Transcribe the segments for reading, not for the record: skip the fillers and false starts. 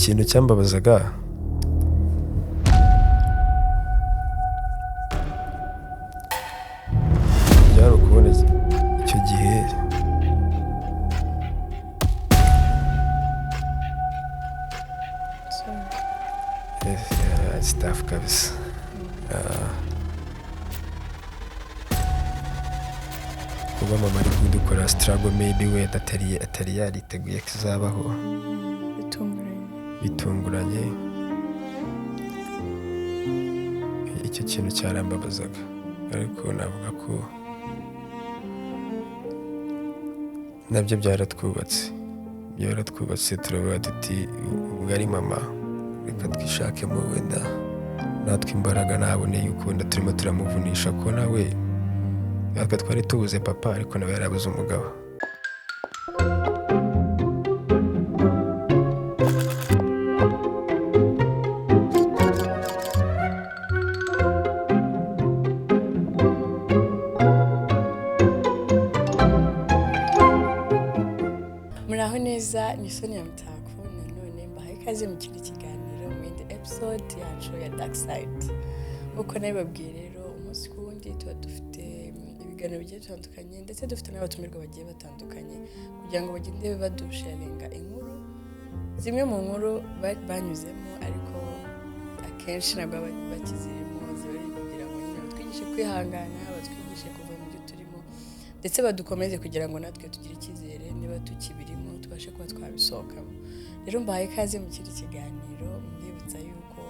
Ikintu cyambabazaga byari ukubona icyo gihe staff kabisa. Kuba mama ari kudukora struggle, maybe wenda atari yariteguye ko izabaho. Bitunguranye. Bitunguranye. Icyo kintu cyarambabazaga, ariko navuga ko nabyo byaratwubatse. Turavuga tuti ubwo ari mama, reka twishakemo wenda natwe imbaraga, nabone yuko wenda turimo turamuvunisha, ko nawe natwe twari tubuze papa, ariko nawe yarabuze umugabo. Muraho neza, ni Sonia Mutako nanone mbahaye ikaze mu kindi kiganiro, mu yindi episode yacu ya Dark Side. Nk'uko nabibabwiye rero, umunsi ku wundi tuba dufite ibiganiro bigiye bitandukanye, ndetse dufite n'abatumirwa bagiye batandukanye kugira ngo bagende badusharinga inkuru, zimwe mu nkuru banyuzemo, ariko akenshi ntabwo baba bakizirimo, ziba ari kugira ngo nyine batwigishe kwihangana, batwigishe kuva mu byo turimo, ndetse badukomeze kugira ngo natwe tugire icyizere, niba tukibirimo tubashe kuba twabisohokamo. Rero mbahaye ikaze mu kindi kiganiro, mbibutsa yuko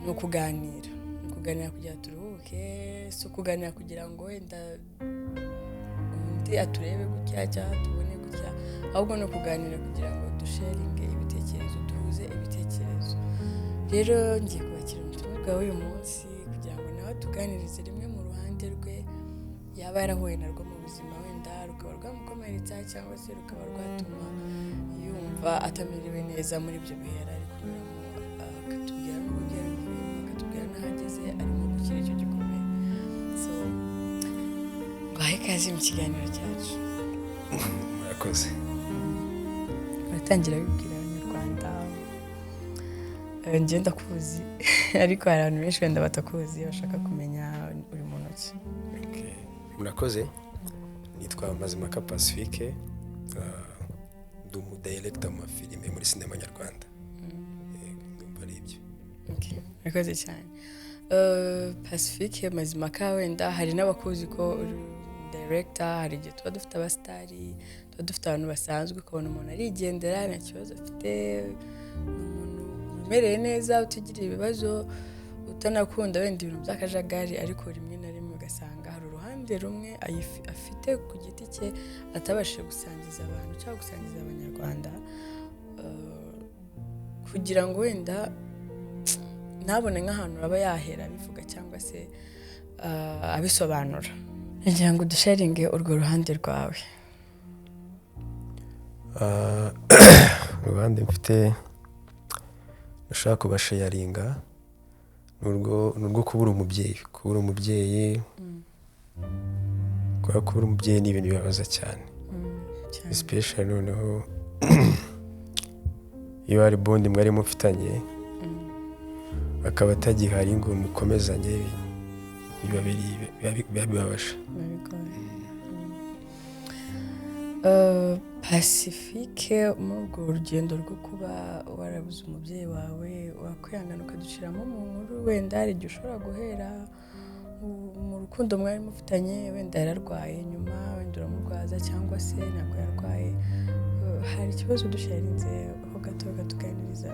ni ukuganira, ni ukuganira kugira turuhuke, si ukuganira kugira ngo wenda undi aturebe gutya cyangwa tubone gutya, ahubwo ni ukuganira kugira ngo dusharinge ibitekerezo, duhuze ibitekerezo. Rero ngiye kubakira umutumirwa w'uyu munsi kugira ngo nawe atuganirize rimwe mu ruhande rwe yaba yarahuye narwo mu buzima, wenda rukaba rwamukomeretsa cyangwa se rukaba rwatuma yumva atamerewe neza muri ibyo bihe yari ari kunyuramo, akatubwira n'uburyo yabivuyemo, akatubwira n'aho ageze arimo gukira icyo gikomere. So nguhaye ikaze mu kiganiro cyacu. Murakoze. Uratangira wibwira Abanyarwanda. Njye ndakuzi, ariko hari abantu benshi wenda batakuzi bashaka kumenya uri muntu ki. Okay. Murakoze, nitwa Mazimaka Pacifique, ndi umudirector mu mafilime muri sinema nyarwanda. Ndumva ari ibyo. Okay, murakoze cyane. Pacifique Mazimaka, wenda hari n'abakuzi ko uri director. Hari igihe tuba dufite abasitari, tuba dufite abantu basanzwe, ukabona umuntu arigendera nta kibazo afite, ni umuntu umereye neza, utugiriye ibibazo, utanakunda wenda ibintu by'akajagari, ariko rimwe na rimwe ugasanga hari uruhande rumwe afite ku giti cye atabashije gusangiza abantu cyangwa gusangiza Abanyarwanda, kugira ngo wenda ntabone nk'ahantu aba yahera abivuga cyangwa se abisobanura. Ngira ngo udusharinge urwo ruhande rwawe. Uruhande mfite nashaka kubasharinga ni urwo kubura umubyeyi. Kubura umubyeyi, kubera kubura umubyeyi ni ibintu bibabaza cyane. Cyane. Especially noneho iyo hari bond mwari mufitanye, akaba atagihari ngo mukomezanye, biba bibabaje. Biba bigoye. Pacifique, muri urwo rugendo rwo kuba warabuze umubyeyi wawe, wakwihangana ukaduciramo mu nkuru, wenda hari igihe ushobora guhera mu rukundo mwari mufitanye, wenda yararwaye nyuma, wenda uramurwaza cyangwa se ntabwo yarwaye. Hari ikibazo dusharinze ho gato ukatuganiriza?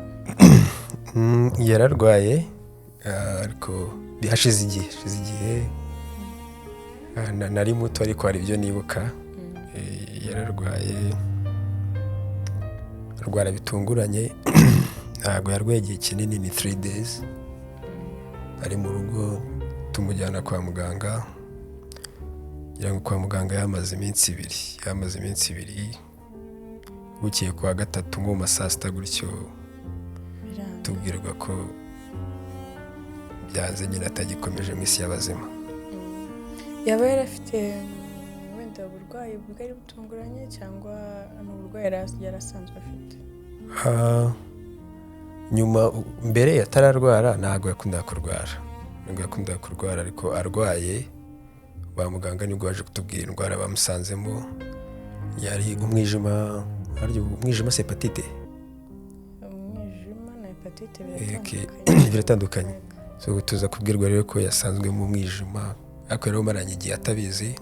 Yararwaye, ariko hashize igihe, hashize igihe. Nari muto, ariko hari ibyo nibuka. Yararwaye, arwara bitunguranye, ntabwo yarwaye igihe kinini, ni 3 days ari mu rugo, tumujyana kwa muganga. Ngira ngo kwa muganga yamaze iminsi ibiri, yamaze iminsi ibiri, bukeye kuwa gatatu nko mu ma saa sita gutyo, Biranga. tubwirwa ko byanze nyine, atagikomeje mu isi y'abazima. Yaba yarafite wenda uburwayi bwari butunguranye cyangwa ni uburwayi yari asanzwe afite? Nyuma, mbere atararwara ntabwo yakundaga kurwara, ariko arwaye ba muganga nibwo baje kutubwira indwara bamusanzemo, yari umwijima. Harya umwijima si hepatite? Umwijima na hepatite Okay. biratandukanye. Biratandukanye. So tuza kubwirwa rero ko yasanzwe mu mwijima, ariko rero umaranye igihe atabizi,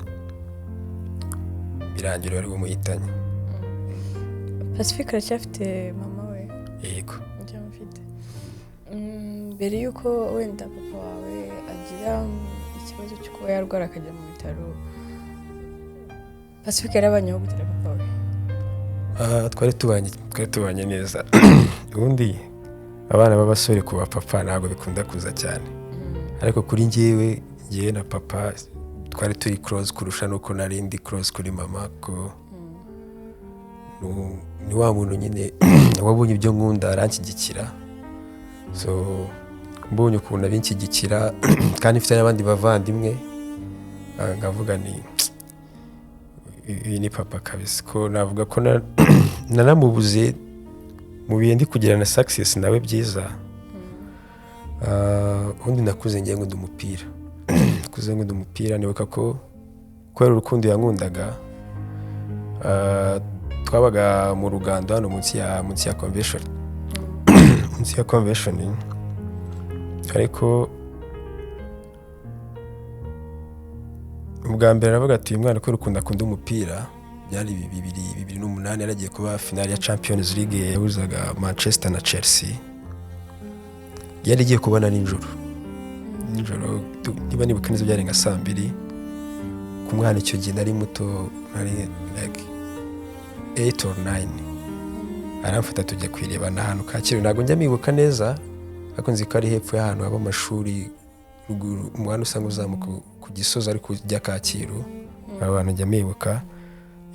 birangira wari bumuhitanye. Pacifique aracyafite mama we? Yego. Uracyamufite. Mbere y'uko wenda papa wawe agira ikibazo cyo kuba yarwara akajya mu bitaro, Pacifique yarabanyeho gute na papa we? Ah, twari tubanye neza. Ubundi abana b'abasore ku bapapa ntabwo bikunda kuza cyane, ariko kuri njyewe na papa twari turi close kurusha nuko nari ndi close kuri mama, ko ni wa muntu nyine wabonye ibyo nkunda aranshyigikira. So mbonye ukuntu abinshyigikira kandi mfite n'abandi bavandimwe, nkavuga ni ibi ni papa kabisa, ko navuga ko nanamubuze mu bihe ndi kugirana success nawe byiza. Ubundi nakuze ngiye nkunda umupira, nakuze nkunda umupira. Nibuka ko kubera urukundo yankundaga, twabaga mu Rugando hano munsi ya convention, ariko ubwa mbere aravuga ati: "Uyu mwana kubera ukuntu akunda umupira." Byari 2008, yaragiye kuba finale ya Champions League yahuzaga Manchester na Chelsea, yari igiye kubona nijoro, niba nibuka neza byari nka saa 2. Ku mwana icyo gihe nari muto, nari like 8 or 9, aramfata tujya kuyirebana ahantu Kacyiru. Ntabwo njya mibuka neza, ariko nzi ko ari hepfo y'ahantu haba amashuri, ruguru umuhanda usanga uzamuka ku Gisozi ariko ujya Kacyiru. Aba bantu njya mibuka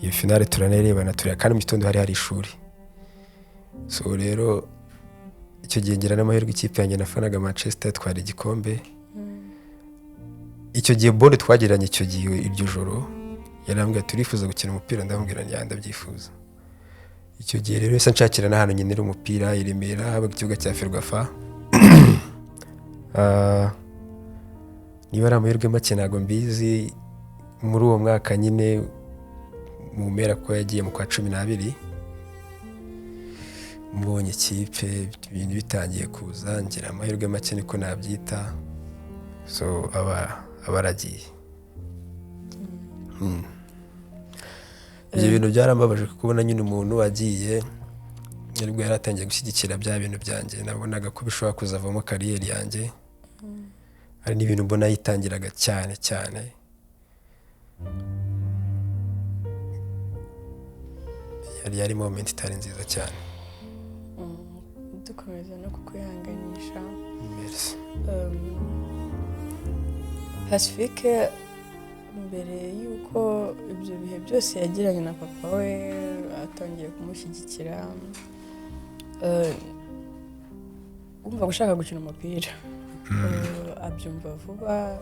iyo finale turanayirebana tureba, kandi mu gitondo hari ishuri. So rero icyo gihe ngira n'amahirwe, ikipe yanjye nafanaga, Manchester, yatwara igikombe icyo gihe. Bond twagiranye icyo gihe, iryo joro yarambwira: "Turifuza gukina umupira?" Ndamubwira nti: "Ndabyifuza." Icyo gihe rero yahise nshakira n'ahantu nkinira umupira i Remera, habaga ikibuga cya Ferwafa. Niba ari amahirwe make ntabwo mbizi, muri uwo mwaka nyine mu mpera, ko yagiye mu kwa 12, mbonye ikipe, ibintu bitangiye kuza, ngira amahirwe make niko nabyita. So aba aragiye. Ibyo bintu byarambabaje, kubona nyine umuntu agiye aribwo yari atangiye gushyigikira bya bintu byanjye, nabonaga ko bishobora kuzavamo career yanjye. Hari n'ibintu mbona yitangiraga cyane cyane. Yari moment itari nziza cyane. Dukomeza no kukwihanganisha. Merci. Pacifique mbere y'uko ibyo bihe byose yagiranye na papa we atangiye kumushyigikira, wumva gushaka gukina umupira, abyumva vuba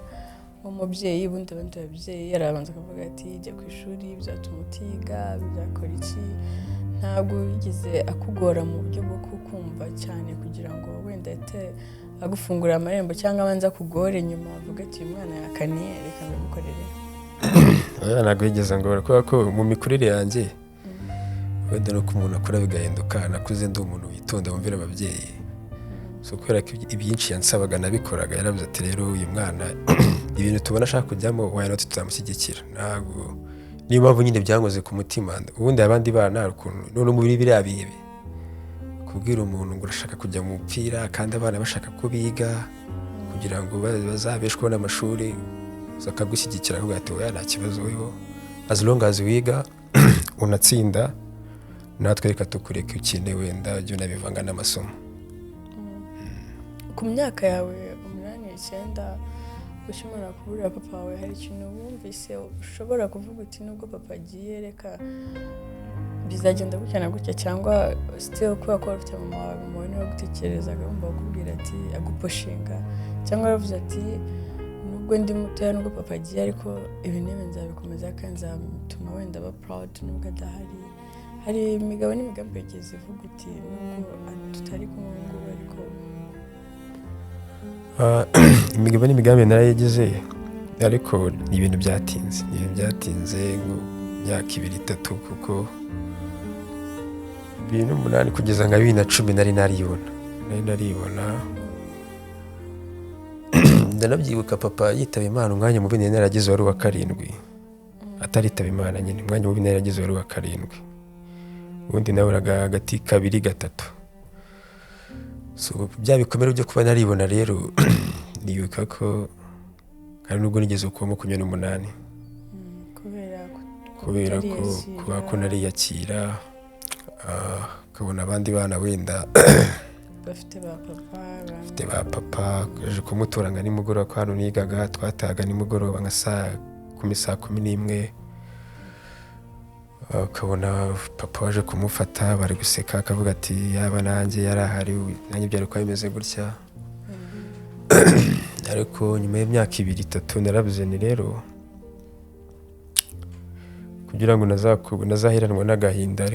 nk'umubyeyi. Ubundi abandi babyeyi arabanza akavuga ati: "Jya ku ishuri, bizatuma utiga, bizakora iki?" Ntabwo yigeze akugora mu buryo bwo kukumva cyane kugira ngo wenda ahite agufungurira amarembo, cyangwa abanze akugore nyuma avuga ati: "Uyu mwana yakaniye, reka mbimukorere"? Oya, ntabwo yigeze ngora, kubera ko mu mikurire yanjye, wenda nuko umuntu akura bigahinduka, nakuze ndi umuntu witonda, wumvira ababyeyi. So kubera ko ibyinshi yansabaga nabikoraga, yaravuze ati: "Rero uyu mwana ibintu tubona ashaka kujyamo, why not tutamushyigikira?" Ntabwo, niyo mpamvu nyine byankoze ku mutima. Ubundi abandi bana hari ukuntu none muri biriya bihe kubwira umuntu ngo urashaka kujya mu mupira kandi abana bashaka ko biga kugira ngo bazabeshweho n'amashuri, akagushyigikira akavuga ati: "Oya, nta kibazo, weho as long as wiga unatsinda, natwe reka tukureke ukine, wenda ujye unabivanga n'amasomo." Ku myaka yawe 8, 9, ushobora kubura papa wawe, hari ikintu wumvise ushobora kuvuga uti: "Nubwo papa agiye, reka bizagenda gutya na gutya"? Cyangwa still kubera ko wari ufite mama wawe, mama wawe niwe wagutekerezaga, wumva akubwira ati, agupushinga, cyangwa yaravuze ati: "Nubwo ndi mutoya, nubwo papa agiye, ariko ibi n'ibi nzabikomeza kandi nzatuma wenda aba proud nubwo adahari"? Hari imigabo n'imigambi wigeze ivuga uti nubwo tutari kumwe ubu ngubu, ariko? Imigabo n'imigambi narayigize, ariko ni ibintu byatinze, ni ibintu byatinze mu myaka 2, 3, kuko 2008 kugeza nka 2010 nari naribona, nari naribona. Ndanabyibuka, papa yitaba Imana, umwanya mubi nari naragize wari uwa karindwi. Ataritaba Imana nyine, umwanya mubi nari naragize wari uwa karindwi, ubundi naburaga hagati 2, 3. So bya bikomere byo kuba naribona rero, nibuka ko hari nubwo nigeze kuba 28. Kubera Kubera ko kutariyakira. Kuba ko nariyakira, ukabona abandi bana wenda bafite ba papa. Bafite ba papa, aje kumutura nka nimugoroba, ko hano nigaga twatahaga nimugoroba nka saa 10, saa 11. Ukabona papa waje kumufata, bari guseka, akavuga ati yaba nanjye yari ahari, nanjye byari kuba bimeze gutya. Ariko nyuma y'imyaka 2, 3, narabuze ni rero kugira ngo nazaheranwa n'agahinda,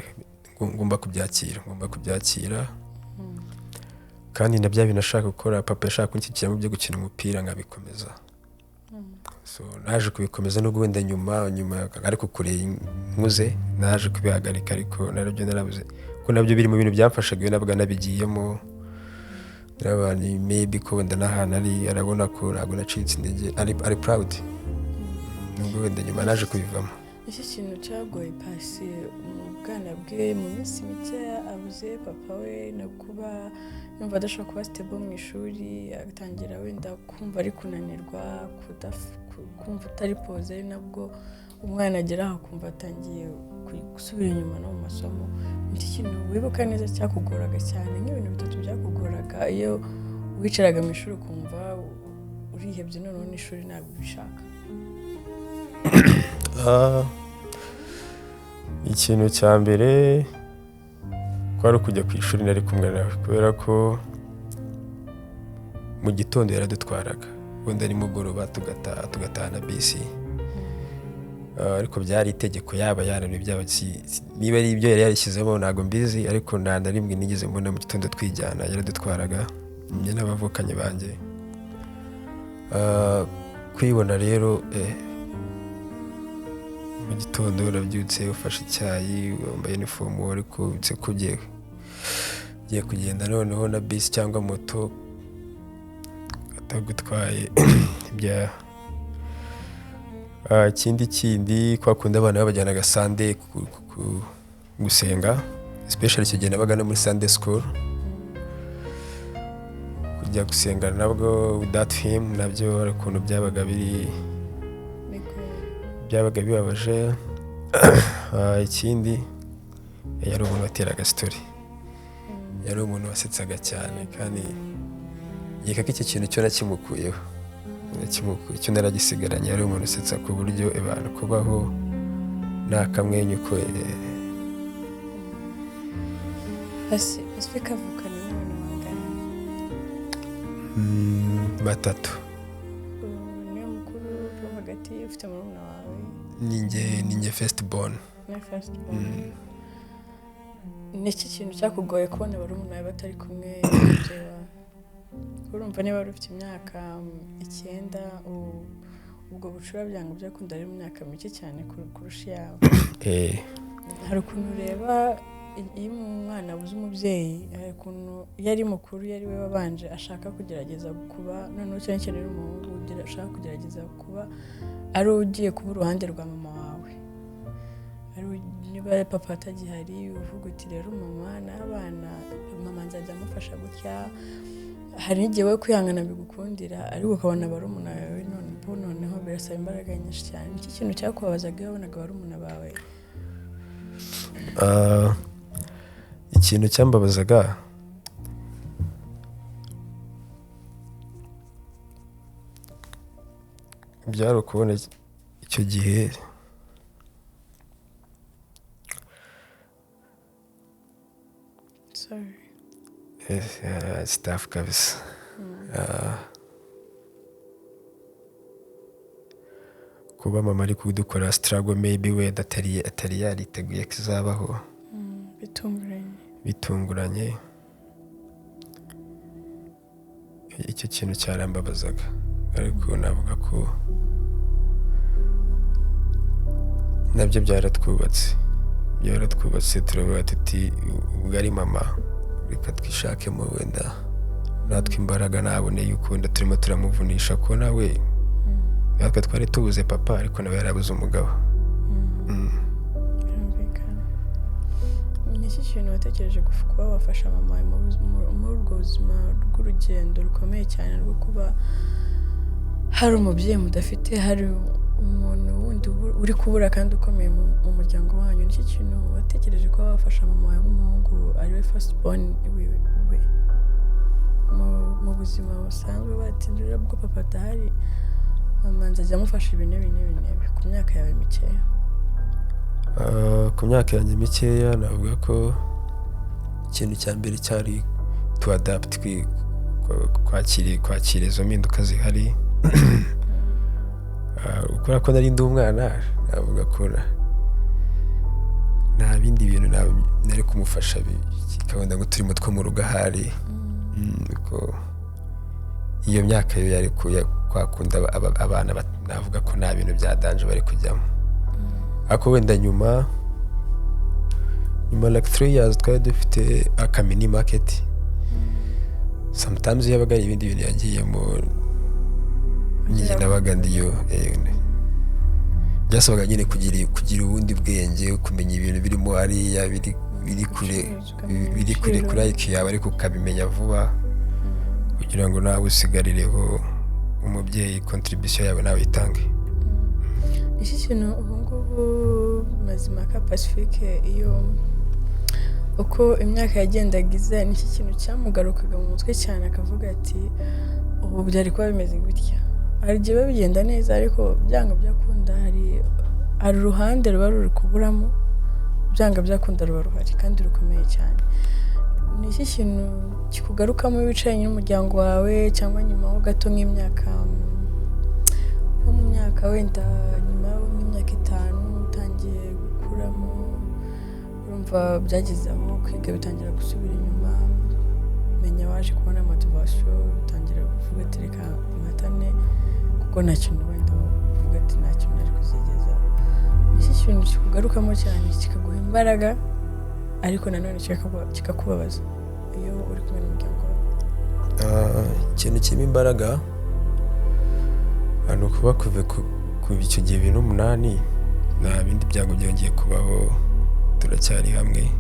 ngomba kubyakira, ngomba kubyakira. Kandi na bya bintu ashaka gukora, papa yashaka kunshyigikira mu byo gukina umupira, nkabikomeza. So naje kubikomeza, nubwo wenda nyuma nyuma, ariko kure nkuze naje kubihagarika, ariko narabyo narabuze ko nabyo biri mu bintu byamfashaga. Iyo nabwo nabigiyemo, narabana maybe ko wenda n'ahantu ari arabona ko ntabwo nacitse intege, ari proud, nubwo wenda nyuma naje kubivamo. Icyo kintu cyagoye Pasi mu bwana bwe, mu minsi mike abuze papa we, no kuba yumva adashobora kuba stable mu ishuri, agatangira wenda kumva ari kunanirwa, kumva utari poze, ari nabwo umwana agera aho akumva atangiye gusubira inyuma no mu masomo. Iki kintu wibuka neza cyakugoraga cyane, nk'ibintu bitatu byakugoraga iyo wicaraga mu ishuri ukumva urihebye, noneho n'ishuri ntabwo ubishaka? Ikintu cya mbere kwari ukujya ku ishuri nari kumwe nawe, kubera ko mu gitondo yaradutwaraga, wenda nimugoroba tugataha, tugatahana bisi. Ariko byari itegeko, yaba yarananiwe, byaba niba ari ibyo yari yarishyizemo ntabwo mbizi, ariko nta na rimwe nigeze mbona mu gitondo twijyana, yaradutwaraga njye n'abavukanyi banjye. Kwibona rero, mu gitondo urabyutse, ufashe icyayi, wambaye uniform, ariko utse ko ugiye kugenda noneho na bisi cyangwa moto atagutwaye bya. Ikindi kindi, kwa kundi abana babajyanaga Sunday gusenga, especially icyo gihe nabaga no muri Sunday school, kujya gusenga nabwo without him, nabyo hari ukuntu byabaga biri byabaga bibabaje. Ikindi, yari umuntu wateraga story, yari umuntu wasetsaga cyane, kandi nkeka ko icyo kintu cyo nakimukuyeho, nakimukuye, cyo naragisigaranye. Yari umuntu usetsa ku buryo abantu kubaho nta kamwenyu ko Pacifique avukana n'abantu bangana? Batatu. Niwe mukuru wo hagati? Ufite murumuna wawe? Ninjye first born. Niwe first born. Ni iki kintu cyakugoye kubona barumuna bawe batari kumwe n'umubyeyi wawe? Urumva niba wari ufite imyaka 9, ubwo bucura byanga byakunda ari mu myaka mike cyane kurusha iyawe. Hari ukuntu ureba iyo umwana abuze umubyeyi, hari ukuntu iyo ari mukuru, iyo ari we wabanje, ashaka kugerageza kuba, noneho cyane cyane ari umuhungu, ashaka kugerageza kuba ari ugiye kuba uruhande rwa mama wawe, ari niba papa atagihari, uvuga uti rero mama n'abana, mama nzajya amufasha gutya. Hari n'igihe we kwihangana bigukundira, ariko ukabona barumuna bawe none bo noneho birasaba imbaraga nyinshi cyane. Iki kintu cyakubabazaga iyo wabonaga barumuna bawe? Ikintu cyambabazaga byari ukubona icyo gihe Sorry. Staff kabisa. Kuba mama ari kudukora struggle, maybe wenda atari yariteguye ko izabaho. Bitunguranye. Bitunguranye. Icyo kintu cyarambabazaga, ariko navuga ko nabyo byaratwubatse. Turavuga tuti: "Ubwo ari mama, reka twishakemo wenda natwe imbaraga, nabone yuko wenda turimo turamuvunisha, ko nawe natwe twari tubuze papa, ariko nawe yarabuze umugabo." Birumvikana. Ni iki kintu watekereje kuba wafasha mama wawe muri ubwo buzima bw'urugendo rukomeye cyane rwo kuba hari umubyeyi mudafite, hari umuntu wundi uri kubura kandi ukomeye mu muryango wanyu? Ni iki kintu watekereje kuba wafasha mama wawe nk'umuhungu, ariwe first born wiwe we mu buzima busanzwe? Batinze ubwo papa adahari, mama nzajya amufasha ibi n'ibi n'ibi n'ibi, ku myaka yawe mikeya. Ku myaka yanjye mikeya, navuga ko ikintu cya mbere cyari to adapt, kwakira izo mpinduka zihari. Kubera ko nari ndi umwana, navuga ko nta bindi bintu nari kumufasha wenda ngo turimo two mu rugo ahari. Ko iyo myaka yo yari kwa kundi abana navuga ko nta bintu bya danger bari kujyamo. Ariko wenda nyuma like 3 years, twari dufite aka mini market. Sometimes iyo yabaga ari ibindi bintu yagiyemo, njye nabaga ndiyo. Byasabaga nyine kugira ubundi bwenge, kumenya ibintu birimo hariya biri kure, Ubucuruzi, ukamenya biri kure ibiciro. Kuri IQ yawe, ariko ukabimenya vuba kugira ngo nawe usigarireho umubyeyi, contribution yawe nawe itange. Iki kintu ubu ngubu, Mazimaka Pacifique, iyo uko imyaka yagendaga iza, ni iki kintu cyamugarukaga mu mutwe cyane akavuga ati: "Ubu byari kuba bimeze gutya"? Hari igihe biba bigenda neza, ariko byanga byakunda hari uruhande ruba ruri kuburamo. Byanga byakunda ruba ruhari kandi rukomeye cyane. Ni iki kintu kikugarukamo iyo wicaranye n'umuryango wawe, cyangwa nyuma ho gato, nk'imyaka, nko mu myaka wenda nyuma nk'imyaka 5 utangiye gukuramo, urumva byageze aho kwiga bitangira gusubira inyuma, menya waje kubona motivation, utangira kuvuga ati: "Reka mpatane," kuko nta kintu wenda uvuga ati: "Nta kintu nari kuzigezaho"? Ni iki kintu kikugarukamo cyane kikaguha imbaraga, ariko nanone kikakubabaza iyo uri kumwe n'umuryango wawe? Ikintu kirimo imbaraga ni ukuba kuva icyo gihe 2008 nta bindi byago byongeye kubaho, turacyari hamwe.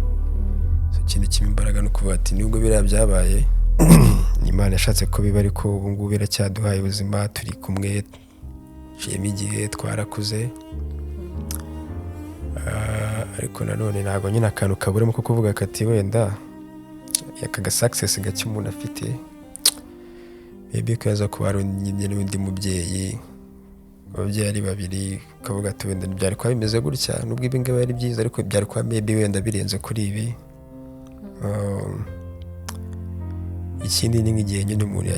So, ikintu kirimo imbaraga ni ukuvuga ati: "Nubwo biriya byabaye, Imana yashatse ko biba, ariko ubu ngubu iracyaduhaye ubuzima, turi kumwe, ciyemo igihe, twarakuze." Ariko nanone ntabwo nyine akantu kaburimo ko kuvuga kati: "Wenda aka ga success gake umuntu afite, maybe ko yaza kuba hari n'undi mubyeyi, ababyeyi ari babiri," ukavuga ati: "Wenda byari kuba bimeze gutya, nubwo ibi ngibi ari byiza, ariko byari kuba maybe wenda birenze kuri ibi." Ikindi ni nk'igihe nyine umuntu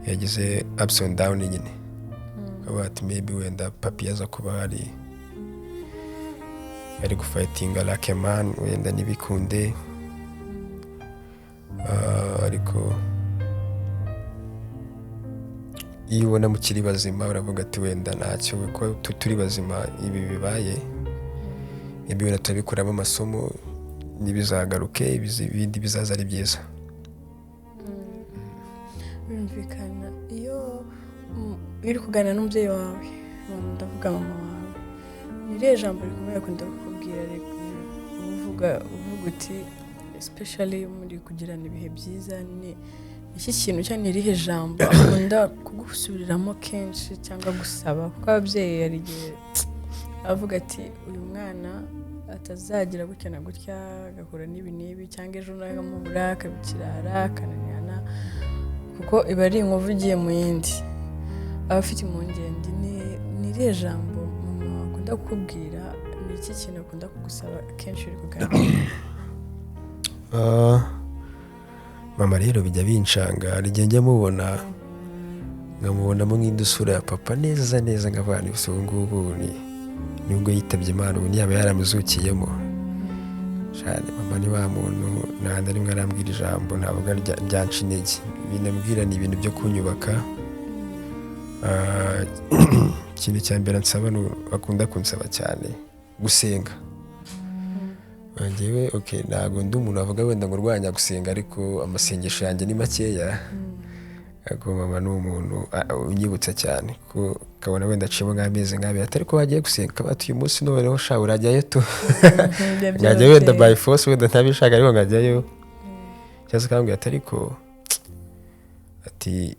yagize ups and down nyine, ukavuga ati: "Maybe wenda papi yaza kuba hari ari gufightinga like a man, wenda ntibikunde." Ariko iyo ubona mukiri bazima, uravuga ati: "Wenda ntacyo, ko turi bazima, ibi bibaye, maybe wenda turabikuramo amasomo, ntibizagaruke, ibindi bizaza ari byiza." Birumvikana. Iyo uri kuganira n'umubyeyi wawe, ndavuga mama wawe, ni irihe jambo rikomeye akunda kukubwira, uvuga uti, especially muri kugirana ibihe byiza, ni iki kintu cyangwa ni irihe jambo akunda kugusubiriramo kenshi cyangwa gusaba? Kuko ababyeyi hari igihe avuga ati: "Uyu mwana atazagira gutya na gutya, agahura n'ibi n'ibi, cyangwa ejo nawe akamubura, akabikirara, akananirana," kuko iba ari inkovu igiye mu yindi, aba afite impungenge. Ni irihe jambo mama akunda kukubwira? Ni iki kintu akunda kugusaba kenshi uri kuganira? Mama rero bijya binshanga. Hari igihe njya mubona, nkamubonamo nk'indi sura ya papa neza neza, nkavuga nti: "Ubu ngubu ni nubwo yitabye Imana, ubu ntiyaba yaramuzukiyemo." Cyane, mama ni wa muntu nta na rimwe arambwira ijambo ntabwo ryanca intege. Ibintu ambwira ni ibintu byo kunyubaka. Ikintu cya mbere ansaba, akunda kunsaba cyane, gusenga. Njyewe, okay, ntabwo ndi umuntu wavuga wenda ngo urwanya gusenga, ariko amasengesho yanjye ni makeya. Ariko mama ni umuntu unyibutsa cyane, ko ukabona wenda aciyemo nk'amezi nk'abiri atari ko wagiye gusenga, akaba ati: "Uyu munsi noneho sha urajyayo tu." Nkajyayo wenda by force, wenda ntabishaka, ariko nkajyayo. Cyangwa se akambwira ati: "Ariko," ati,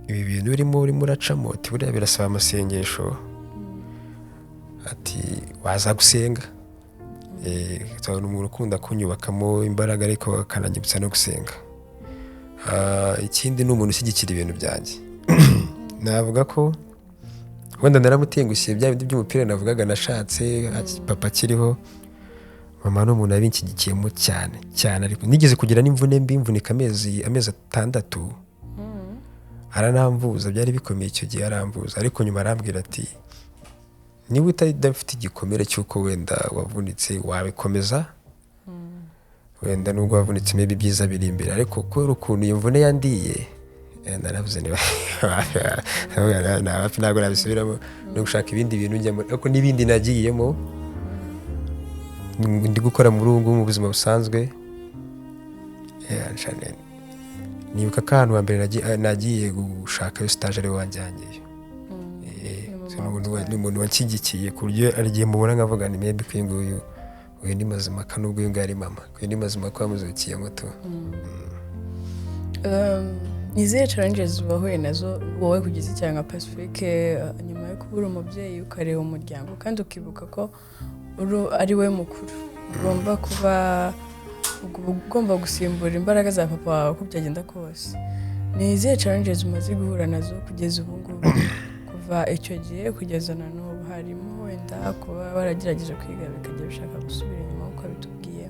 "ibi bintu urimo uracamo," ati, "buriya birasaba amasengesho," ati, "waza gusenga." Ni umuntu ukunda kunyubakamo imbaraga, ariko akananyibutsa no gusenga. Ikindi ni umuntu ushyigikira ibintu byanjye. Navuga ko wenda naramutengushye, bya bindi by'umupira navugaga nashatse papa akiriho. Mama ni umuntu yabinshyigikiyemo cyane cyane, ariko nigeze kugira n'imvune mbi, mvunika amezi 6, aranamvuza. Byari bikomeye icyo gihe, aramvuza, ariko nyuma arambwira ati: "Niba udafite igikomere cy'uko wenda wavunitse, wabikomeza. Wenda nubwo wavunitse, maybe ibyiza biri imbere." Ariko kubera ukuntu iyo mvune yandiye, naravuze niba ntabwo nabisubiramo no gushaka ibindi bintu njyamo. Ariko n'ibindi nagiyemo ndi gukora muri ubu ngubu mu buzima busanzwe. Nibuka ko ahantu hambere nagiye gushakayo stage ariwe wanjyanyeyo. Ni umuntu wanshyigikiye ku buryo hari igihe mubona nkavuga ni maybe ko uyu nguyu, uyu ni Mazimaka, nubwo uyu nguyu ari mama, uyu ni Mazimaka wamuzukiyemo tu. Ni izihe challenges wahuye nazo wowe ku giti cyawe nka Pacifique, nyuma yo kubura umubyeyi, ukareba umuryango kandi ukibuka ko ari we mukuru, ugomba kuba ugomba gusimbura imbaraga za papa wawe uko byagenda kose? Ni izihe challenges umaze guhura nazo kugeza ubu ngubu, kuva icyo gihe kugeza na n'ubu? Harimo wenda kuba waragerageje kwiga bikajya bishaka gusubira inyuma uko bitubwiye,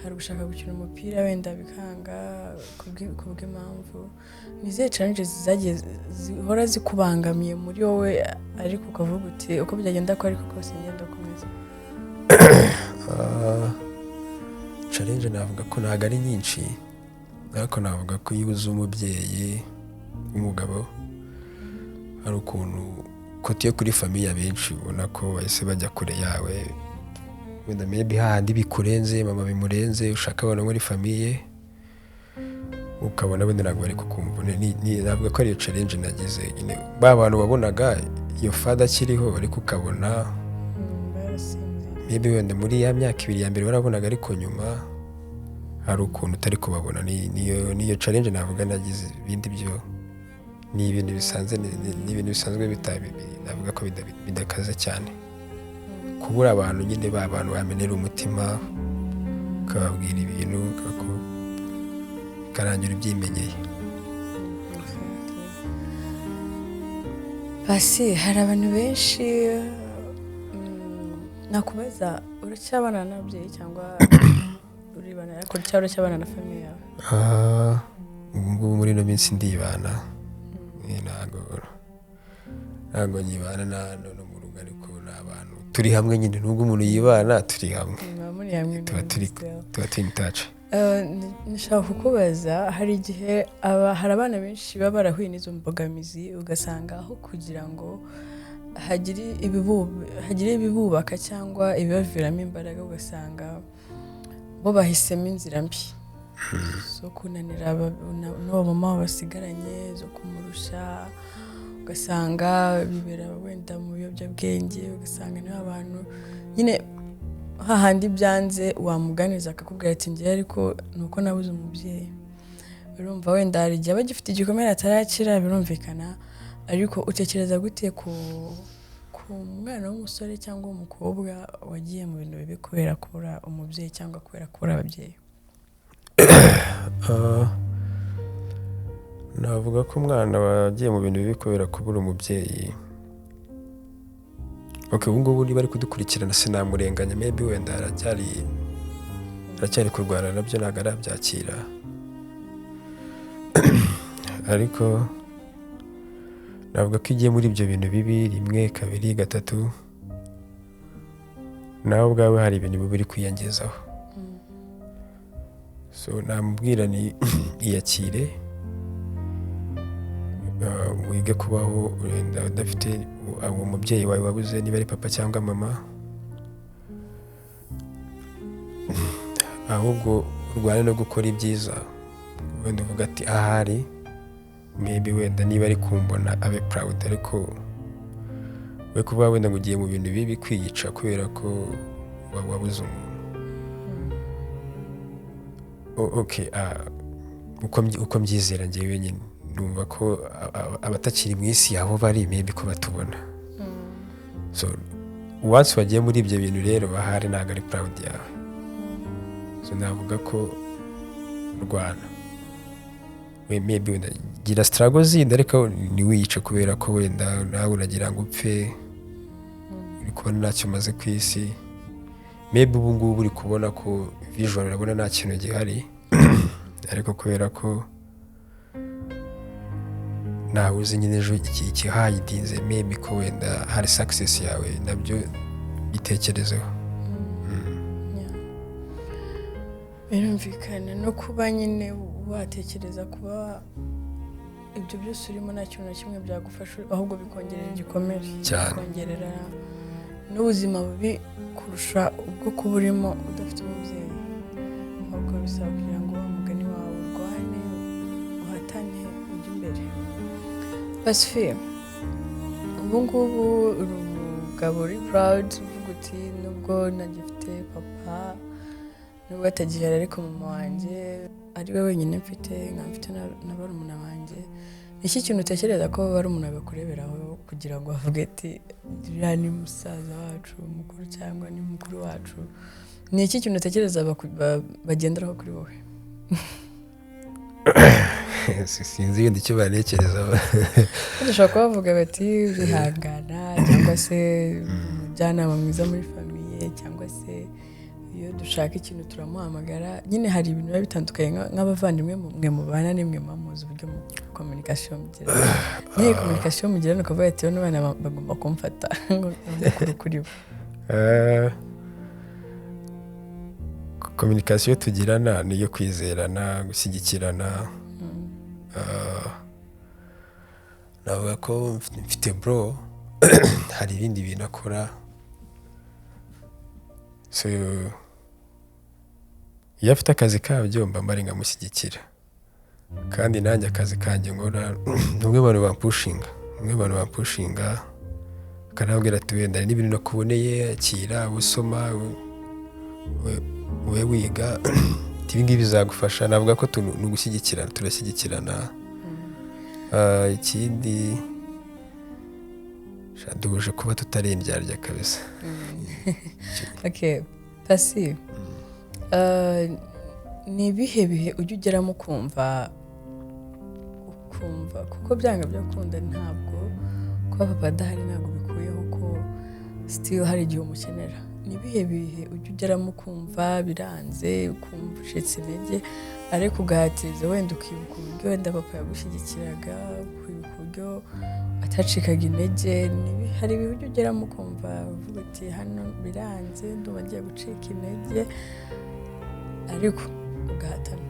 hari ugushaka gukina umupira wenda bikanga kubw'impamvu. Ni izihe challenges zagiye zihora zikubangamiye muri wowe, ariko ukavuga uti: "Uko byagenda ko ariko kose ngenda komeza"? Challenge navuga ko ntabwo ari nyinshi, ariko navuga ko iyo uzi umubyeyi w'umugabo, hari ukuntu côté yo kuri famille abenshi ubona ko bahise bajya kure yawe. Wenda maybe hahandi bikurenze, mama bimurenze, ushaka abana muri famille, ukabona wenda ntabwo bari kukumva. Navuga ko ariyo challenge nagize nyine. Ba bantu wabonaga iyo father akiriho, ariko ukabona Barasinziriye. Maybe wenda muri ya myaka 2 ya mbere warabonaga, ariko nyuma hari ukuntu utari kubabona. Niyo challenge navuga nagize. Ibindi byo ni ibintu bisanzwe, ni ibintu bisanzwe, navuga ko bidakaze cyane. Kubura abantu nyine, ba bantu bamenera umutima, ukababwira ibintu, bikarangira ubyimenyeye. Exactly. Pasi, hari abantu benshi, nakubaza, uracyabana n'ababyeyi cyangwa uribana, ariko cyangwa uracyabana na famille yawe? Ubu ngubu muri ino minsi ndibana. Ntabwo nyibana no mu rugo, ariko ni abantu turi hamwe nyine. Nubwo umuntu yibana, turi hamwe. Muba muri hamwe. Tuba turi still. Tuba turi in touch. Nshaka kukubaza, hari igihe hari abana benshi baba barahuye n'izo mbogamizi, ugasanga aho kugira ngo hagire ibibubaka cyangwa ibibaviramo imbaraga, ugasanga bo bahisemo inzira mbi zo kunanira n'uwo mama basigaranye, zo kumurusha, ugasanga bibera wenda mu biyobyabwenge, ugasanga niho abantu nyine hahandi byanze wamuganiriza akakubwira ati: "Ngewe ariko ni uko nabuze umubyeyi." Urumva wenda hari igihe aba agifite igikomere atarakira, birumvikana, ariko utekereza gute ku mwana w'umusore cyangwa w'umukobwa wagiye mu bintu bibi kubera kubura umubyeyi cyangwa kubera kubura ababyeyi? Navuga ko umwana wagiye mu bintu bibi kubera kubura umubyeyi, okay, ubu ngubu niba ari kudukurikirana sinamurenganya. Maybe wenda aracyari kurwana nabyo, ntabwo arabyakira. Ariko navuga ko iyo ugiye muri ibyo bintu bibi rimwe, kabiri, gatatu, nawe ubwawe hari ibintu biba uri kwiyangizaho. So namubwira ni iyakire, wige kubaho wenda udafite uwo mubyeyi wawe wabuze, niba ari papa cyangwa mama, ahubwo urwane no gukora ibyiza. Wenda uvuga ati ahari maybe wenda niba ari kumbona abe proud, ariko we kuba wenda ngo ugiye mu bintu bibi kwiyica kubera ko wabuze umuntu. Okay, uko mbyizera njyewe nyine numva ko abatakiri mu isi aho bari maybe ko batubona. So once wagiye muri ibyo bintu rero, ahari ntabwo ari proud yawe. So navuga ko rwana we maybe wenda gira struggle zindi, ariko ntiwiyice kubera ko wenda nawe uragira ngo upfe, uri kubona ntacyo umaze ku isi. Maybe ubu ngubu uri kubona ko visual urabona nta kintu gihari, ariko kubera ko ntawe uzi nyine ejo ikihayidinze, maybe ko wenda hari success yawe, nabyo bitekerezeho. Yeah. Birumvikana no kuba nyine watekereza kuba ibyo byose urimo nta kintu na kimwe byagufasha, ahubwo bikongerera igikomere, Cyane. bikongerera n'ubuzima bubi kurusha ubwo kuba urimo udafite umubyeyi. Ahubwo bisaba kugira ngo wa mugani wawe urwane, uhatane, ujye imbere. Pacifique, ubu ngubu uri umugabo uri proud, uvuga uti nubwo ntagifite papa, nubwo atagihari, ariko mama wanjye ari we wenyine mfite, nkaba mfite na barumuna banjye. Ni iki kintu utekereza ko barumuna bakureberaho kugira ngo bavuge ati uriya ni musaza wacu mukuru cyangwa ni mukuru wacu? Ni iki kintu utekereza bagenderaho kuri wowe? Sinzi wenda icyo banekerezaho. Dushobora kuba bavuga bati urihangana, cyangwa se umujyanama mwiza muri famille, cyangwa se iyo dushaka ikintu turamuhamagara. Nyine hari ibintu biba bitandukanye nk'abavandimwe mwe mubana, nimwe muba muzi uburyo mu communication mugira. N'iyi communication mugirana ukavuga ati bano bana bagomba kumfata ngo mukuru kuri bo. Communication tugirana ni iyo kwizerana, gushyigikirana. Navuga ko mfite bro, hari ibindi bintu akora. So iyo afite akazi kabyo mba mpari nkamushyigikira, kandi nanjye akazi kanjye nkora ni umwe mu bantu bampushinga, umwe mu bantu bampushinga akanabwira ati wenda hari n'ibintu nakuboneye, akira usoma ube wiga, ibi ngibi bizagufasha. Navuga ko ni ugushyigikirana, turashyigikirana. Ikindi sha, duhuje kuba tutari indyarya kabisa. Okay, Pasi, ni ibihe bihe ujya ugeramo ukumva kuko byanga byakunda ntabwo kuba papa adahari ntabwo bikuyeho ko still hari igihe umukenera? Ni ibihe bihe ujya ugeramo ukumva biranze, ukumva ucitse intege, ariko ugahatiriza, wenda ukibuka uburyo wenda papa yagushyigikiraga, ukibuka uburyo atacikaga intege? Hari ibihe ujya ugeramo ukumva uvuga uti hano biranze, ndumva ngiye gucika intege, ariko ugahatana?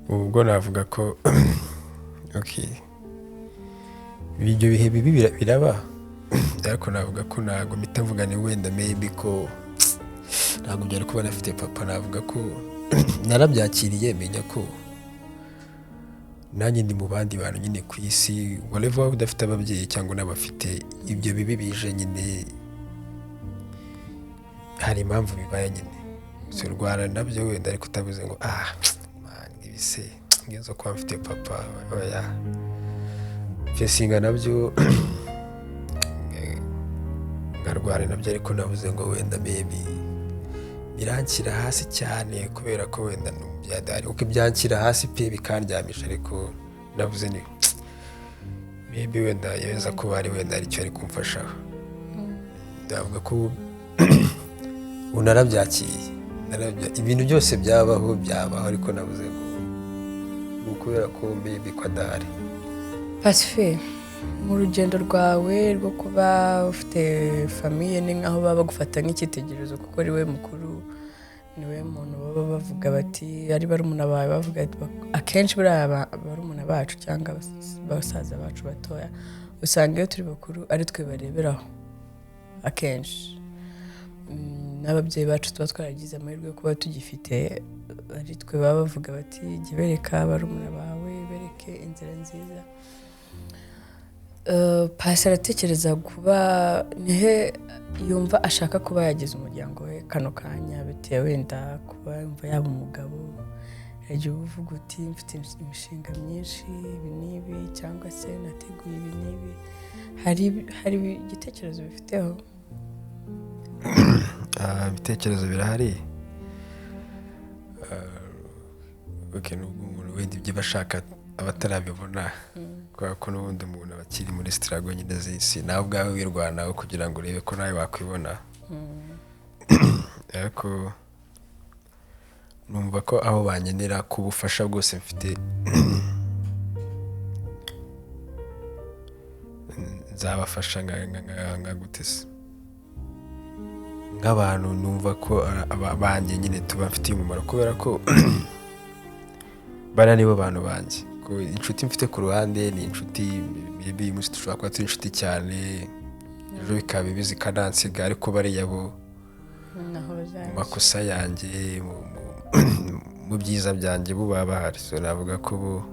Ubwo navuga ko okay, ibyo bihe bibi biraba, ariko navuga ko ntabwo mpita mvuga ni wenda maybe ko ntabwo byari kuba nafite papa. Navuga ko narabyakiriye, menya ko nanjye ndi mu bandi bantu nyine ku isi. Whatever, waba udafite ababyeyi cyangwa n'abafite, ibyo bibi bije nyine hari impamvu bibaye nyine. Si urwana nabyo wenda, ariko utavuze ngo ah man, ibi se ngenzo kuba mfite papa, oya. Facinga nabyo, nkarwana nabyo, ariko navuze ngo wenda maybe biranshyira hasi cyane kubera ko wenda byadahari, kuko ibyanshyira hasi pe bikandyamisha, ariko navuze ni maybe wenda yeza kuba ari wenda hari icyo ari kumfashaho. Ndavuga ko ubu narabyakiriye. Ibintu byose byabaho byabaho, ariko navuze ngo ni ukubera ko maybe ko adahari. Pacifique. Mu rugendo rwawe rwo kuba ufite famille, ni nk'aho baba bagufata nk'icyitegererezo, kuko ari we mukuru, niwe muntu baba bavuga bati ari barumuna bawe, bavuga ati, akenshi buriya barumuna bacu cyangwa basaza bacu batoya, usanga iyo turi bakuru ari twe bareberaho akenshi. N'ababyeyi bacu tuba twaragize amahirwe yo kuba tugifite, ari twe baba bavuga bati jya bereka barumuna bawe, bereke inzira nziza. Pasi aratekereza kuba nihe yumva ashaka kuba yagize umuryango we kano kanya, bitewe wenda kuba yumva yaba umugabo, yagiye uvuga uti mfite imishinga myinshi ibi n'ibi, cyangwa se nateguye ibi n'ibi, hari igitekerezo bifiteho? Ibitekerezo birahari. Okay, nubwo umuntu wenda ibyo aba ashaka aba atarabibona, kubera ko n'ubundi umuntu aba akiri muri struggle nyine z'isi, nawe ubwawe wirwanaho kugira ngo urebe ko nawe wakwibona. Ariko numva ko aho bankenera ku bufasha bwose mfite nzabafasha nka gute se, nk'abantu numva ko banjye nyine tubafitiye umumaro, kubera ko bariya nibo bantu banjye. Ko inshuti mfite ku ruhande ni inshuti, maybe uyu munsi dushobora kuba turi inshuti cyane, ejo bikaba bibi zikanansiga, ariko bariya bo naho mu makosa yanjye, mu byiza byanjye, bo baba bahari. So navuga ko bo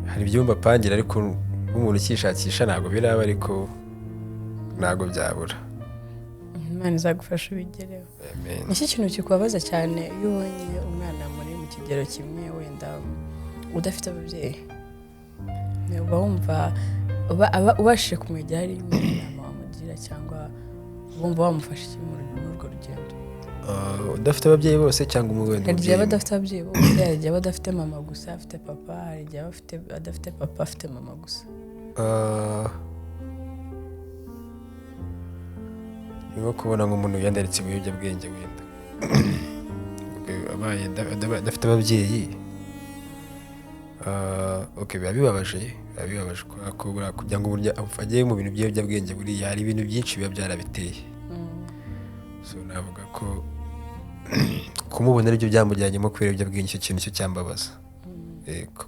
hari ibyo mbapangira, ariko nk'umuntu ukishakisha ntabwo biraba, ariko ntabwo byabura. Imana izagufasha ubigereho. Amen. Ni iki kintu kikubabaza cyane iyo ubonye umwana muri mu kigero kimwe wenda udafite ababyeyi? Uba wumva ubashije kumwegera ari inama wamugira, cyangwa wumva wamufasha iki muri urwo rugendo? Udafite ababyeyi bose cyangwa umwe wenda Hari igihe aba umubyeyi? adafite ababyeyi bose, hari igihe aba adafite mama gusa afite papa, hari igihe aba adafite papa afite mama gusa. Ni nko kubona nk'umuntu wiyandaritse mu biyobyabwenge wenda abaye adafite ababyeyi. Okay, biba bibabaje, biba bibabaje kubera ko buriya kugira ngo burya ajye mu bintu by'ibiyobyabwenge, buriya hari ibintu byinshi biba byarabiteye. So navuga ko kumubona aribyo byamujyanyemo kubera ibiyobyabwenge, icyo kintu cyo cyambabaza.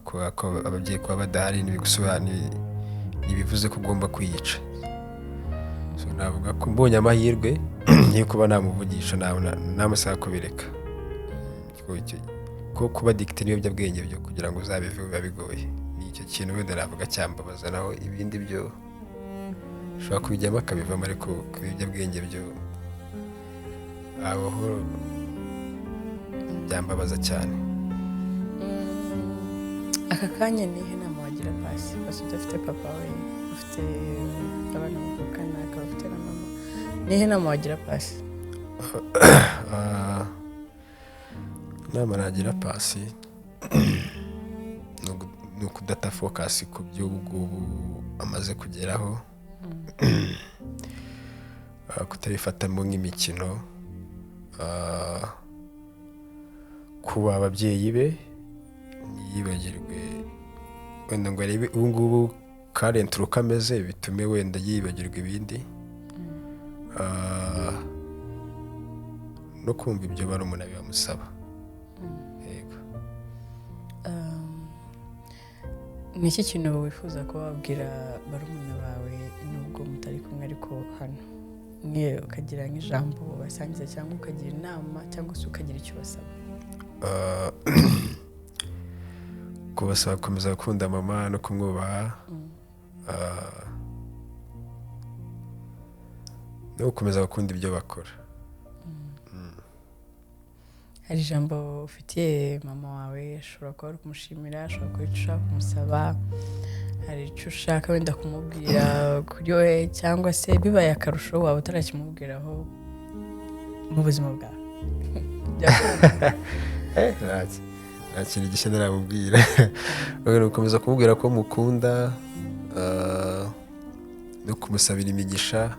Kubera ko ababyeyi kuba badahari ntibivuze ko ugomba kwiyica. So navuga ko mbonye amahirwe yo kuba namuvugisha, namusaba kubireka. Ko kuba addicted n'ibiyobyabwenge byo kugira ngo uzabiveho biba bigoye. Ni icyo kintu wenda navuga cyambabaza, naho ibindi byo ushobora kubijyamo akabivamo, ariko ku biyobyabwenge byo aho byambabaza cyane. Aka kanya ni ihe nama wagira Pasi? Pasi udafite papa we, ufite abana bavukana, akaba afite na mama, ni ihe nama wagira Pasi? Inama nagira Pasi ni ukudata focus ku by'ubu ngubu amaze kugeraho, kutabifatamo nk'imikino, kuba ababyeyi be ntiyibagirwe wenda ngo arebe ubu ngubu current uko ameze bitume wenda yibagirwa ibindi, no kumva ibyo barumuna be bamusaba. Yego. Ni iki kintu wifuza kuba wabwira barumuna bawe nubwo mutari kumwe ariko hano, mwe ukagira nk'ijambo ubasangiza, cyangwa ukagira inama, cyangwa se ukagira icyo ubasaba? Kubasaba gukomeza gukunda mama no kumwubaha, no gukomeza gukunda ibyo bakora. Hari ijambo ufitiye mama wawe, ashobora kuba ari kumushimira, ashobora kuba icyo ushaka kumusaba, hari icyo ushaka wenda kumubwira kuri we, cyangwa se bibaye akarusho waba utarakimubwiraho mu buzima bwawe? Nta kintu gishya naramubwira. Ni gukomeza kumubwira ko mukunda, no kumusabira imigisha,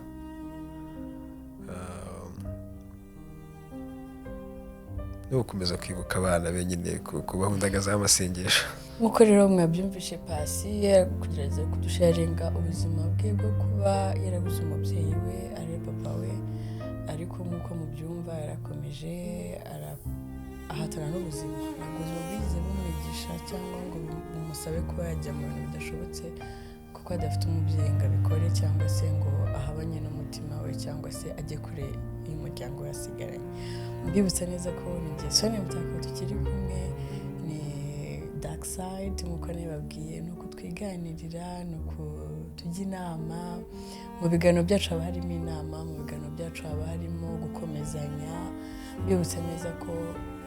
no gukomeza kwibuka abana be nyine, kubahundagazaho amasengesho. Nk'uko rero mwabyumvishe, Paccy kugerageza kudusharinga ubuzima bwe bwo kuba yarabuze umubyeyi we, ari we papa we, ariko nk'uko mubyumva yarakomeje ahatana n'ubuzima. Ntabwo ubuzima bwigeze bumwigisha cyangwa ngo bumusabe kuba yajya mu bintu bidashobotse kuko adafite umubyeyi ngo abikore, cyangwa se ngo ahabanye n'umutima we, cyangwa se ajye kure y'umuryango we yasigaranye. Mbibutsa neza ko ni igihe Sonia Mutako tukiri kumwe, ni Dark Side. Nk'uko nabibabwiye, ni uku twiganirira, ni uku tujya inama. Mu biganiro byacu haba harimo inama, mu biganiro byacu haba harimo gukomezanya. Mbibutsa neza ko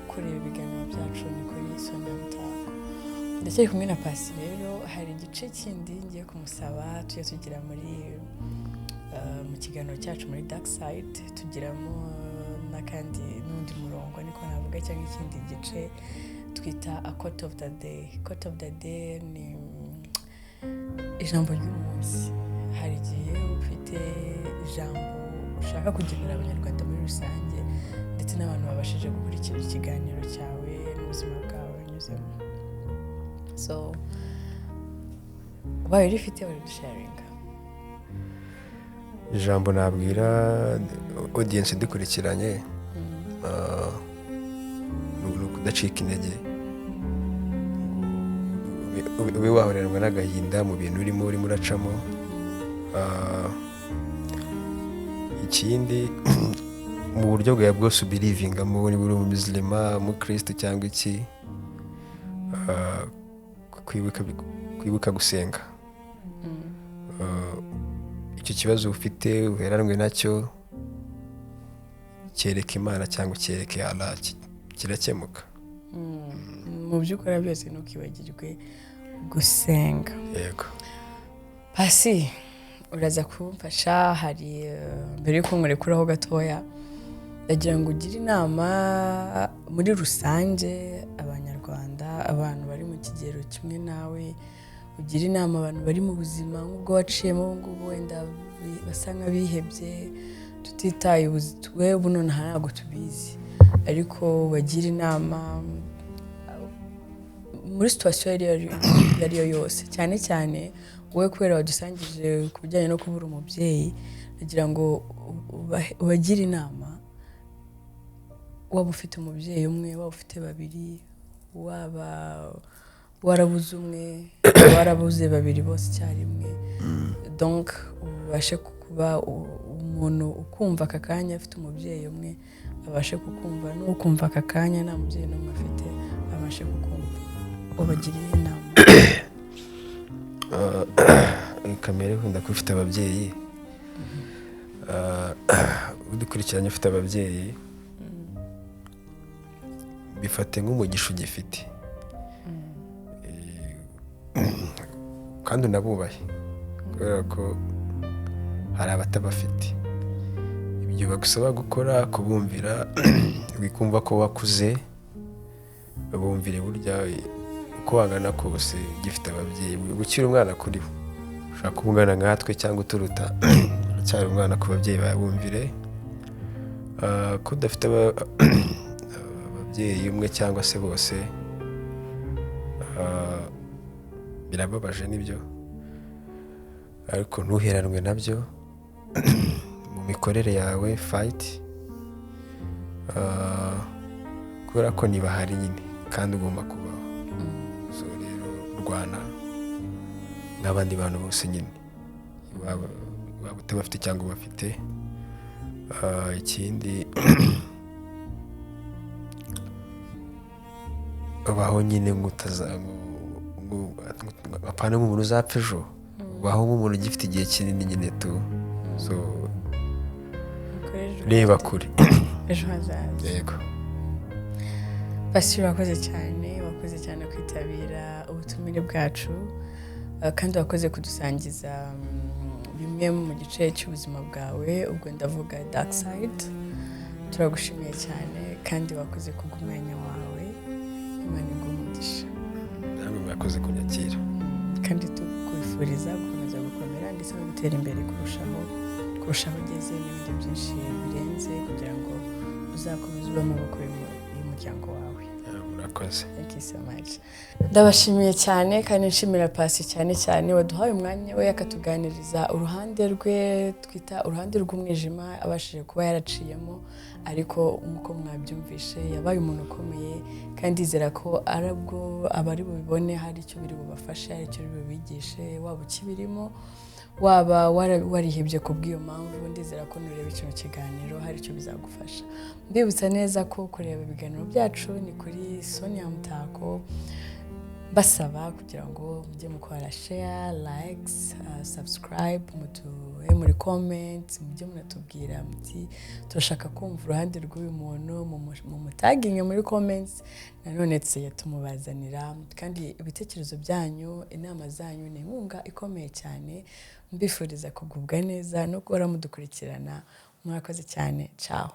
kureba ibiganiro byacu ni kuri Sonia Mutako. Ndacyari kumwe na Paccy. Rero hari igice kindi ngiye kumusaba tujya tugira muri mu kiganiro cyacu muri Dark Side, tugiramo n'akandi n'undi murongo, niko navuga, cyangwa ikindi gice twita a quote of the day. Quote of the day ni ijambo ry'umunsi. Hari igihe ufite ijambo ushaka kugenera Abanyarwanda muri rusange, ndetse n'abantu babashije gukurikira ikiganiro cyawe n'ubuzima bwawe wanyuzemo. So ubaye urifite waridusharinga. Ijambo nabwira audience idukurikiranye ni ukudacika intege. Ube wahoranwa n'agahinda mu bintu urimo uracamo. Ikindi, mu buryo bwawe bwose ubirievingamo, niba uri umuzilima, umukristo cyangwa iki, kwibuka gusenga. Icyo kibazo ufite uheranwe nacyo, cyereka Imana cyangwa cyereke Allah, kirakemuka. Mu byo ukora byose ntukibagirwe gusenga. Yego. Paccy, uraza kumfasha. Hari mbere y'uko nkurekuraho gatoya, ndagira ngo ugire inama muri rusange Abanyarwanda, abantu bari mu kigero kimwe nawe, ugire inama abantu bari mu buzima nk'ubwo waciyemo ubu ngubu, wenda basa nk'abihebye, tutitaye we ubu nonaha ntabwo tubizi, ariko bagira inama muri situation iyo ari yo yose, cyane cyane wowe kubera wadusangije ku bijyanye no kubura umubyeyi. Kugira ngo ubagire inama, waba ufite umubyeyi umwe, waba ufite babiri, waba warabuze umwe, warabuze babiri bose icyarimwe, donc ubashe kuba umuntu ukumva aka kanya afite umubyeyi umwe abashe kukumva, n'ukumva aka kanya nta mubyeyi n'umwe afite abashe kukumva. Ubagiriye inama. Kamere wenda kuba ufite ababyeyi, udukurikiranye ufite ababyeyi, bifate nk'umugisha ugifite. Kandi unabubahe kubera ko hari abatabafite. Ibyo bagusaba gukora, kubumvira, wikumva ko wakuze, bumvire. Burya uko wangana kose ugifite ababyeyi, ukiri umwana kuri bo, ushobora kuba ungana nkatwe cyangwa uturuta, uracyari umwana ku babyeyi bawe, bumvire. Ko udafite ababyeyi umwe cyangwa se bose, birababaje nibyo, ariko ntuheranwe nabyo. Mu mikorere yawe fight, kubera ko ntibahari nyine kandi ugomba kubaho. So rero rwana nk'abandi bantu bose nyine, waba utabafite cyangwa ubafite. Ikindi, baho nyine apana nk'umuntu uzapfa ejo, baho nk'umuntu ugifite igihe kinini nyine tu. So reba kure. Ejo hazaza. Yego. Paccy, wakoze cyane, wakoze cyane kwitabira ubutumire bwacu, kandi wakoze kudusangiza bimwe mu gice cy'ubuzima bwawe, ubwo ndavuga dark side. Turagushimiye cyane kandi wakoze kubw'umwanya wawe. Imana iguhe umugisha. Namwe mwakoze kunyakira. Kandi tukwifuriza gukomeza gukomera ndetse no gutera imbere kurushaho ugeze n'ibindi byinshi birenze, kugira ngo uzakomeze ube amaboko y'umuryango. n'umuryango wawe. Yeah, murakoze. Thank you so much. Ndabashimiye cyane kandi nshimira Pasi cyane cyane waduhaye umwanya we akatuganiriza uruhande rwe twita uruhande rw'umwijima abashije kuba yaraciyemo. Ariko nk'uko mwabyumvishe, yabaye umuntu ukomeye, kandi ndizera ko arabwo abari bubibone hari icyo biri bubafashe, hari icyo biri bubigishe. Waba ukibirimo, waba warihebye ku bw'iyo mpamvu, ndizera ko nureba kino kiganiro hari icyo bizagufasha. Mbibutsa neza ko kureba ibiganiro byacu ni kuri Sonia Mutako. Basaba kugira ngo mujye mukora share, likes, subscribe, muduhe muri comment, mujye munatubwira muti turashaka kumva uruhande rw'uyu muntu, mumutaginge muri comments, nanone tuzajya tumubazanira. Kandi ibitekerezo byanyu, inama zanyu ni inkunga ikomeye cyane. Mbifuriza kugubwa neza no guhora mudukurikirana. Mwakoze cyane, ciao.